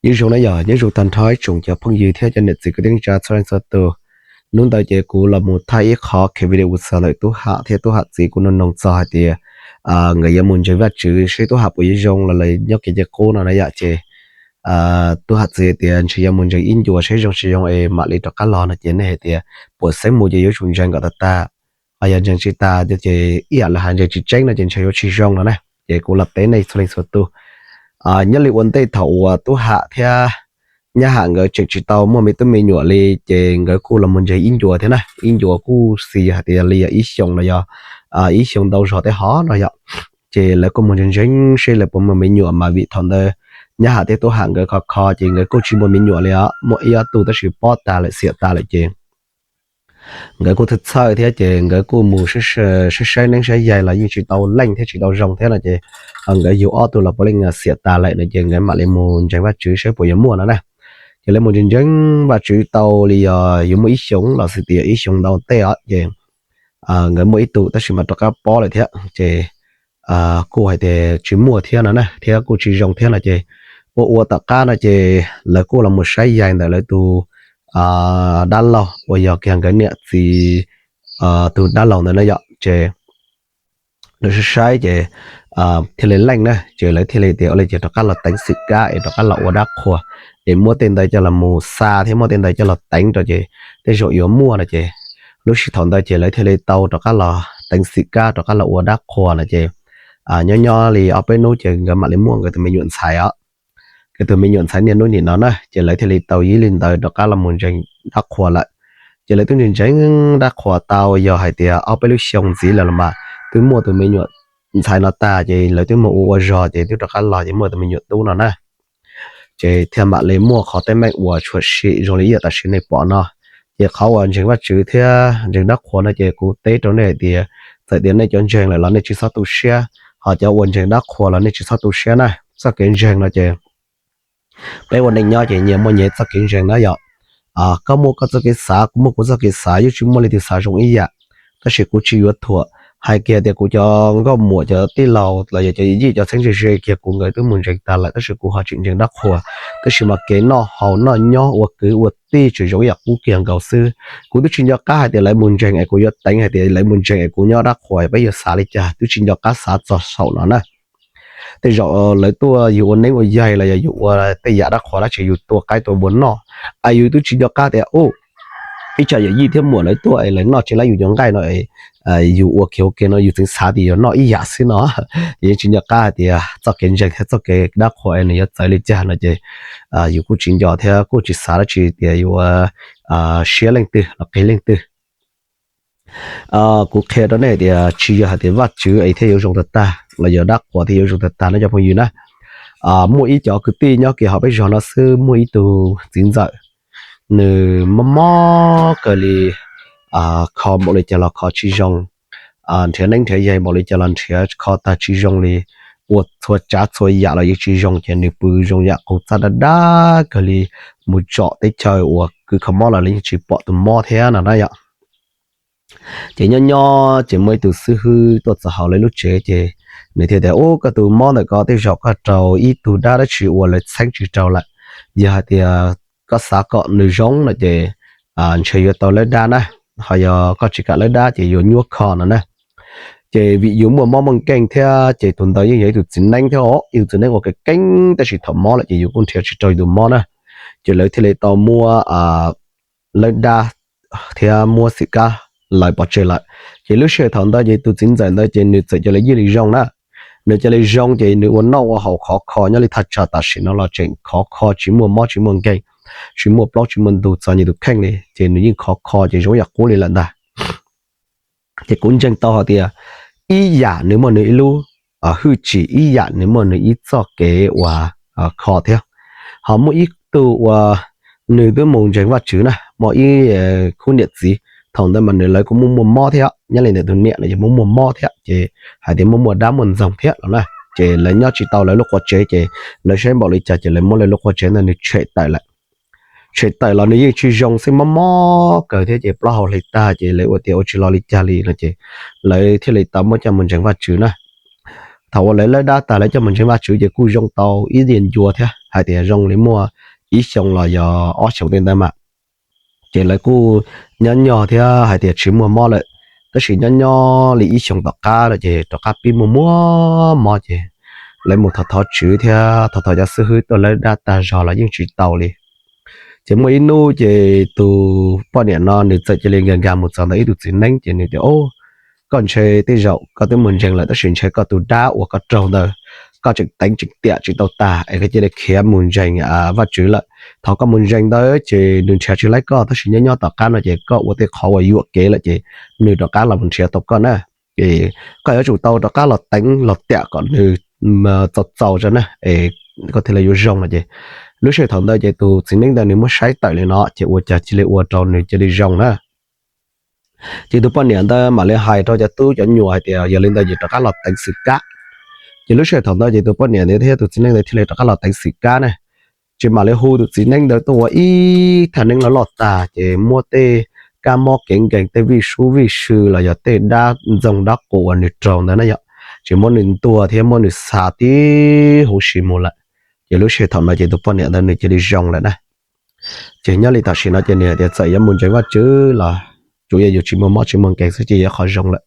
Nyob zoo na yog nyob zoo tag nrho ib tsoom cov phooj ywg thiab cov niam txiv kwv tij neej tsa txhua leej txhua tus. Hnub ntawd ces kuv los mus thaij ib qho kev video txog ntawm Tub Ham thiab Tub Ham txiv, kuv nug noog txog hais tias nkawd yuav mus ntseeg Vajtswv seb Tub Ham puas yuav zoo los lawv nyob kev cai qub no na yom. Ces Tub Ham txiv tias ntshe yuav mus ntseeg ib ncua seb zoo tsis zoo es mam li rov qab los no ces nej hais tias puas xeeb mus ces yuav tsum ntseeg kom tag tag, ho yog ntseeg tsis tag ces ib yam lawv hais ntseeg tsis tseeb no ces ntshe yuav tsis zoo no na. Ces kuv los teb nej txhua leej txhua tus. Nyob li ua ntej thaum uas Tub Ham thiab Nyab Ham nkawd tseem tsis tau muaj me tub me nyuam li ces nkawd kuj los mus ntseeg ib ncua thiab na, ib ncua kuj xis hais tias li yog ib xyoos los yog ib xyoos ntau zog tej hov no yom. Ces lawv kuj mus ntseeg ntseeg seb lawv puas muaj me nyuam mas vim thaum ntawd Nyab Ham thiab Tub Ham nkawd kho kho ces nkawd kuj tsis muaj me nyuam li os, muaj ib ob tug tab sis pob tas lawm xiam tas lawm ces nkawd kuj txhawj txhawj thiab ces nkawd kuj mus saib saib neeb saib yaig los yeej tsis tau leej thiab tsis tau zoo thiab no ces nkawd yug ob tug los puav leej xiam tas lawm no ces nkawd mam li mus ntseeg Vajtswv saib puas yuav muaj no na. Ces lawv mus ntseeg ntseeg Vajtswv tau li yog yuav muaj ib xyoos los xwb tias ib xyoos ntau tej os ces nkawd muaj ib tug tab sis mas rov qab pob lawm thiab ces kuj hais tias tsis muaj thiab no na thiab kuj tsis zoo thiab no ces ua ua tom qab no ces lawv kuj los mus saib yaig ntawm lawv tus dab laug uas yog kiag nkawd niam txiv tus dab laug ntawd na yom. Ces lawv saib saib ces thiaj li leej na ces lawv thiaj li tias ua li ces rov qab los teev xwm kab es rov qab los ua dab qhuas es muab tej ntawd coj los mus xa thiab muab tej ntawd coj los teev rau ces tej zaum yuav muaj no ces lub sij thaum ntawd ces lawv thiaj li tau rov qab los teev xwm kab rov qab los ua dab qhuas no ces nyob nyob li ob peb hnub ces nkawd mam li muaj nkawd tus me nyuam ntxhais os. Nkawd tus me nyuam ntxhais niaj hnub nim no na ces lawv thiaj li tau yib li ntawd rov qab los mus ntseeg dab qhuas lawm. Ces lawv twb ntseeg ntseeg dab qhuas tau yog hais tias ob peb lub xyoo ntxiv lawm los mas twb muaj tus me nyuam ntxhais no tag ces lawv twb mus ua ua zog ces twb rov qab los ces muaj tus me nyuam tub no na. Ces thiaj mam li muaj qhov teeb meem uas tshua sim zoo li ib yam tam sim nej pom no. Ces qhov uas ntseeg Vajtswv thiab ntseeg dab qhuas no ces kuv teb rau nej hais tias txawm tias nej cov ntseeg lawm los nej tsis txhob tu siab, ho cov uas ntseeg dab qhuas los nej tsis txhob tu siab na. Txoj kev ntseeg no ces peb ua neej nyob ces nyias muaj nyias txoj kev ntseeg na yom. Koj muaj koj txoj kev xav, kuv muaj kuv txoj kev xav, yeej tsis muaj leej twg xav zoo ib yam. Tab sis kuv tsis yuav thuam, hais kiag tias kuv cov nkauj muam cov tij laug los yog cov yij cov txheeb ze ze kiag kuv nkawd twb mus ntseeg tag lawm tab sis kuv ho tseem ntseeg dab qhuas, tab sis mas kev noj haus noj nyob ua kwv ua tij tseem zoo ib yam qub kiag nkaus xwb. Kuv twb tsis nco qab hais tias lawv mus ntseeg es kuv yuav teev hais tias lawv mus ntseeg es kuv nyob dab qhuas peb yuav xav li cas, twb tsis nco qab xav txog saum no na. Tej zaum lawv tuaj yus ua neeb ua yaig los yog yus ua tej yam dab qhuas dab tsi yus tua qaib tua npua noj, es yus twb tsis nco qab tias ib tsam yawm yij thiab muam lawv tuaj es lawv noj tsis laib yus cov nqaij no, yus ua kiag ua ke no yus tseem xav tias yuav noj ib yam xwb no. Ces yeej tsis nco qab hais tias txoj kev ntseeg thiab txoj kev dab qhuas es nws yuav txawv li cas no ces yus kuj tsis nco thiab kuj tsis xav dab tsi tias yuav siab leej twg los qig leej twg. Kuv qhia rau nej tias tsis yog hais tias Vajtswv es thiaj yuav zoo tag tag los yog dab qhuas thiaj yuav zoo tag tag no cov phooj ywg na. Muaj ib cov kwv tij nyob kiag hauv peb zos no xwb, muaj ib tug txiv ntxawm, nws mob mob kawg li, kho npaum li cas los kho tsis zoo, nrhiav neeb nrhiav yaig npaum li cas los nrhiav kho tag tsis zoo li, ua txhua tsav txhua yam los yeej tsis zoo ces nws pw zoo yam qus txaj dab dab kawg li, mus tsom teb chaws uas kwv kho mob los yeej tsis pom tus mob thiab no na yom. Ces nyob nyob ces muaj ib tug xib hwb tuaj txog hauv lawv lub tsev ces nws thiaj tias ub, koj tus mob ntawm ko tej zaum koj raug ib tug dab dab tsi uas lawv txheeb tsis raug lawm. Yog hais tias koj xav kom nws zoo no ces ntshe yuav tau lawb dab na, ho yog koj tsis kam lawb dab ces yuav nyuab kho no na. Ces vim yus muaj mob muaj nkeeg thiab ces tus ntawd yeej yog ib tug txiv neeb thiab os, ib tug txiv neeb uas kev keeb tab sis thaum mob lawm ces yus kuj nrhiav tsis raug yus tus mob na. Ces lawv thiaj li tau muab lawb dab thiab muab xwm kab lawv pov tseg lawm. Ces lub sij hawm thaum ntawd ces tus txiv ntxawm ntawd ces nws txawm cia li ywj li zoo na. Nws cia li zoo ces nws ua noj ua haus khov kho nyob li thaj tsam tam sim no los tseem khov kho tsis muaj mob tsis muaj nkeeg, tsis muaj plaub tsis muaj ntug txog nws tus kheej li ces nws yeej khov kho ces zoo yam qub li lawm ntag. Ces kuv ntseeg tau hais tias ib yam nws muaj nws ib lub hwj chim, ib yam nws muaj nws ib txoj kev uas kho thiab. Ho muaj ib tug uas nws twb mus ntseeg Vajtswv na, muaj ib khub niam txiv, thaum ntawd mas nws lawv kuj muaj muaj mob thiab, nyob li ntawm tus niam no yog muaj muaj mob thiab ces hais tias muaj muaj dab muaj ntxoog thiab los na. Ces lawv nyob tsis tau lawv lub qhov tsev ces lawv saib npaum li cas ces lawv muab lawv lub qhov tsev ntawd nws tshem tawm lawm. Tshem tawm los nws yeej tsis zoo xwb, mob mob kawg thiab ces plaub hau hle tag ces lawv ua tias ua tsis los li cas li no ces lawv thiaj li tau muab coj mus ntseeg Vajtswv na. Thaum uas lawv lawb dab tas lawv coj mus ntseeg Vajtswv ces kuj zoo tau ib diav ncua thiab. hais tias zoo li muaj ib xyoo los yog ob xyoos tej ntawd mas, ces lawv kuj nyob nyog thiab hais tias tsis muaj mob lawm. Tab sis nyob nyob li ib xyoos tom qab no ces rov qab pib muaj muaj mob ces lawv mus thov thov tswv thiab thov thov cov xib hwb tuaj laib dab tag zog los yeej tsis tau li. Ces muaj ib hnub ces tus poj niam no nws txawm cia li nkag nkag mus txog ntawm ib tug txiv neeb ces nws tias, Au, koj ntshe tej zaum koj twb mus ntseeg lawm tab sis ntshe koj tus dab uas koj raug ntawd koj tseem teev tseem tiam tsis tau tas es koj cia li khiav mus ntseeg Vajtswv lawm. Thaum koj mus ntseeg ntawd ces nws nrhiav tsis laib koj tab sis nyob nyob tom qab no ces koj ua tej qhov uas yuam kev lawm ces nws rov qab los mus nrhiav tau koj na. Es koj yuav tsum tau rov qab los teev los tiam kom nws txaus txaus tso na es koj thiaj li yuav zoo no ces lub sij hawm thaum ntawd ces tus txiv neeb ntawd nws muab saib tawm li no ces ua cas cia li ua rau nws cia li zoo na. Ces tus poj niam ntawd mam li hais rau cov tub cov nyuam hais tias yog li ntawd ces rov qab los teev xwm kab. Ces lub sij hawm thaum ntawd ces tus poj niam ntawd thiab tus txiv neeb ntawd thiaj li rov qab los teev xwm kab na. Ces mam li hu tus txiv neeb ntawd tuaj ua ib thaj neeb loj loj tag ces muab tej kab mob kev nkeeg tej vij sub vij sw los yog tej dab ntxoog dab qus uas nws raug ntawd na yom, ces muab nws ntuag thiab muab nws xa tib huv si mus lawm. Ces lub sij hawm thaum no ces tus poj niam ntawd nws cia li zoo lawm na. Ces nyob li tam sim no ces nws hais tias txawm yuav mus ntseeg Vajtswv los tsuav yog yus tsis muaj mob tsis muaj nkeeg xwb ces yog qhov zoo lawm.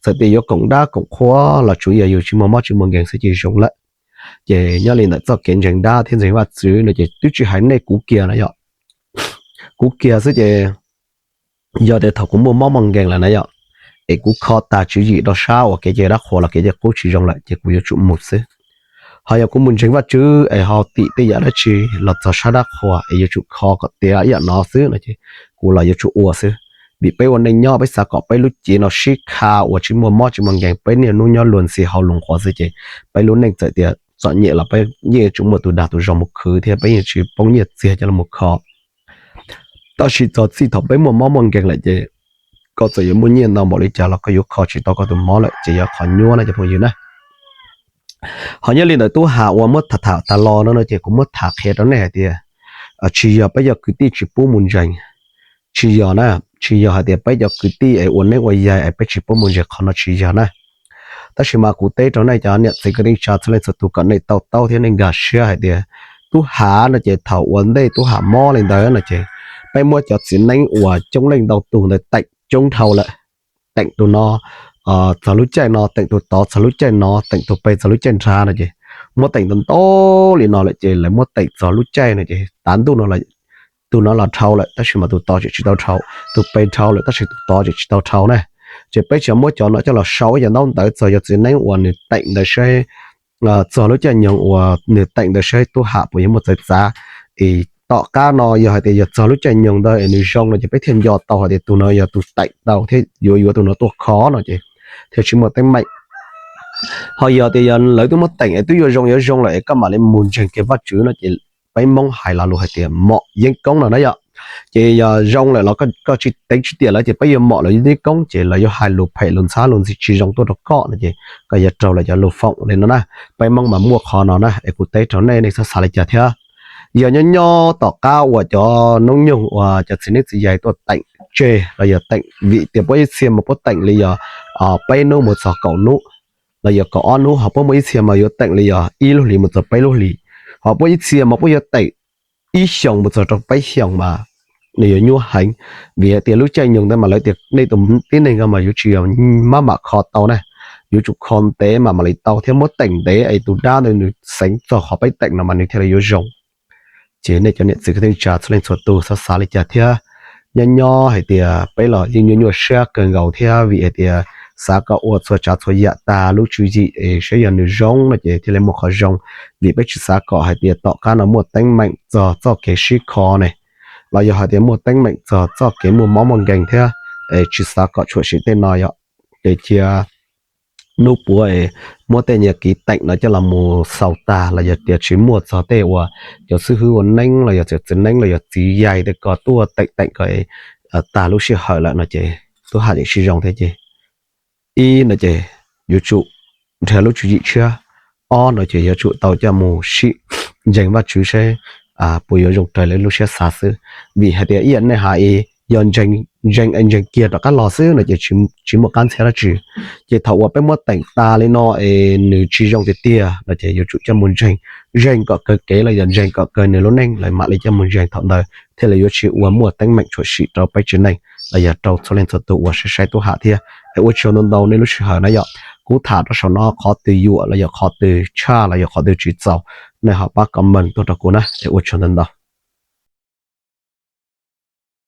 Txawm tias yuav koom dab koom qhua los tsuav yog yus tsis muaj mob tsis muaj nkeeg xwb ces zoo lawm. Ces nyob li ntawm txoj kev ntseeg dab thiab ntseeg Vajtswv no ces twb tsis hais nej kuv kiag na yom. Kuv kiag xwb ces yog tias thaum kuv muaj mob muaj nkeeg lawm na yom, es kuv kho tas tswv yim rau sab uas kev cai dab qhuas los kev cai qub tsis zoo lawm ces kuv yuav tsum mus xwb. Ho yog kuv mus ntseeg Vajtswv es ho tim tej yam dab tsi los txog sab dab qhuas es yuav tsum kho kom tiav ib yam no xwb no ces kuv los yuav tsum ua xwb. Vim peb ua neej nyob peb xav kom peb lub cev no sib kha uas tsis muaj mob tsis muaj nkeeg, peb niaj hnub nyob luag ntxhi haus luag qhuav xwb ces peb lub neej txawm tias txom nyem los peb yeej yuav tsum muaj tus dag tus zog mus khwv thiab peb yeej tsis poob nyiaj txiag coj los mus kho. Tab sis txog txij thaum peb muaj mob muaj nkeeg lawm ces koj txawm yuav muaj nyiaj ntau npaum li cas los koj yuav kho tsis tau koj tus mob lawm ces yog qhov nyuaj na cov phooj ywg na. Ho nyob li ntawm tub Ham uas muab tham tham tas los no no ces kuv muab tham qhia rau nej hais tias tsis yog peb cov kwv tij tsis pub mus ntseeg, tsis yog na, tsis yog hais tias peb cov kwv tij es ua neeb ua yaig es peb tsis pub mus ntseeg, qhov no tsis yog na. Tab sis mas kuv teb rau nej cov niam txiv kwv tij neej tsa txhua leej txhua tus kom nej to taub thiab nej nkag siab hais tias tub Ham no ces thaum ua ntej tub Ham mob li ntawd no ces peb muab cov txiv neeb uas coob leej ntau tus ntawd teem coob dhau lawm. Teem tus no txog lub caij no, teem tus tod txog lub caij no, teem tus pem txog lub caij nrad no ces muab teem ntau ntau li no lawm ces lawv muab teem txog lub caij no ces tav ntuj no tus no los dhau lawm tab sis mas tus tod tseem tsis tau dhau, tus pem dhau lawm tab sis tus tod tseem tsis tau dhau na. Ces peb tsis muab cov no coj los sau ib cov ntaub ntawv txog yog txiv neeb uas nws teem ntawd saib txog lub caij nyoog uas nws teem ntawd saib tub Ham puas yuav muaj txawv txav. Es tom qab no yog hais tias yog txog lub caij nyoog ntawd es nws zoo no ces peb thiaj nco tau hais tias tus no yog tus teem tau thiab yuav yuav tus no tuaj kho no ces thiaj tsis muaj teeb meem. Ho yog tias yog lawv twb muab teem es twb yuav zoo yuav zoo lawm es koj mam li mus ntseeg kiag Vajtswv no ces peb Hmoob hais lo lus hais tias mom yeeb koob no na yom. Ces yog zoo lawm los koj tsis teev tsis tiam lawv ces peb yuav mom lawv yeeb koob ces lawv yuav hais lus phem lus ntxhab lus ntxhi tsis zoo tuaj rau koj no ces koj yuav raug lawv cov lus foom li no na. Peb Hmoob mas muaj qhov no na es kuv teb rau nej, nej txhob xav li cas thiab. Yog nyob nyob tom qab uas cov noob nyoog uas cov txiv neeb txiv yaig tuaj teem tseg los yog teem vim tias puab ib txhia mas puab teem li yog peb hnub mus txog kaum hnub los yog kaum ob hnub, ho puab muaj ib txhia mas yuav teem li yog ib lub hlis mus txog peb lub hlis, ho puab ib txhia mas puab yuav teem ib xyoos mus txog rau peb xyoos mas nws yuav nyuaj heev. Vim hais tias lub caij nyoog ntawd mas lawv tias nej tus tib neeg ko mas yuav tsis yog maj mam kho tau na, yuav tsum kho ntev mas mam li tau thiab muab teem ntev es tus dab ntawd nws xeev txog qhov peb teem no mas nws thiaj li yuav zoo. Ces nej cov niam txiv kwv tij neej tsa txhua leej txhua tus txhob xav li cas thiab. Nyob nyob hais tias peb los yeej nyuaj nyuaj siab kawg nkaus thiab vim hais tias xav kom ua txhua tsav txhua yam tag lub tswv yim es saib yog nws zoo no ces thiaj li muaj qhov zoo. Vim peb tsis xav kom hais tias tom qab no muaj teeb meem txog txoj kev sib kho ne, los yog hais tias muaj teeb meem txog txoj kev muaj mob muaj nkeeg thiab, es tsis xav kom tshuam sim tej no yom. Ces cia hnub puav es muab tej nyuag kiv teem no coj los mus xaus tag los yog tias tsis muaj txog tej uas cov xib hwb ua neeb los yog txiv neeb los yog txiv yaig tej ko tuaj teem teem ko tag lub sij hawm lawm no ces tub Ham yeej sib zoo thiab ces ib no ces yuav tsum nrhiav lub tswv yim tshiab, ob no ces yuav tsum tau coj mus sim ntseeg Vajtswv seb puas yuav zoo raws li lub siab xav xwb. Vim hais tias ib yam nej hais, yog ntseeg ntseeg es ntseeg kiag rov qab los xwb no ces tsis muaj qab ntxhiab dab tsi. Ces thaum uas peb muab teem tas li no es nws tsis zoo tiag tiag no ces yuav tsum coj mus ntseeg, ntseeg kom kawg kev los yog ntseeg kom kawg nws lub neej lawm mam li coj mus ntseeg, thaum ntawd thiaj li yuav tsis ua muaj teeb meem tshua sim rau peb tsev neeg los yog rau txhua leej txhua tus uas saib saib tub ham thiab. Es ua tsaug ntau ntau nej lub sij hawm na yom. Kuv tham rau saum no qhov twg yuam los yog qhov twg tshaj los yog qhov twg tsis txaus, nej ho pab comment tuaj rau kuv na. Es ua tsaug ntau ntau.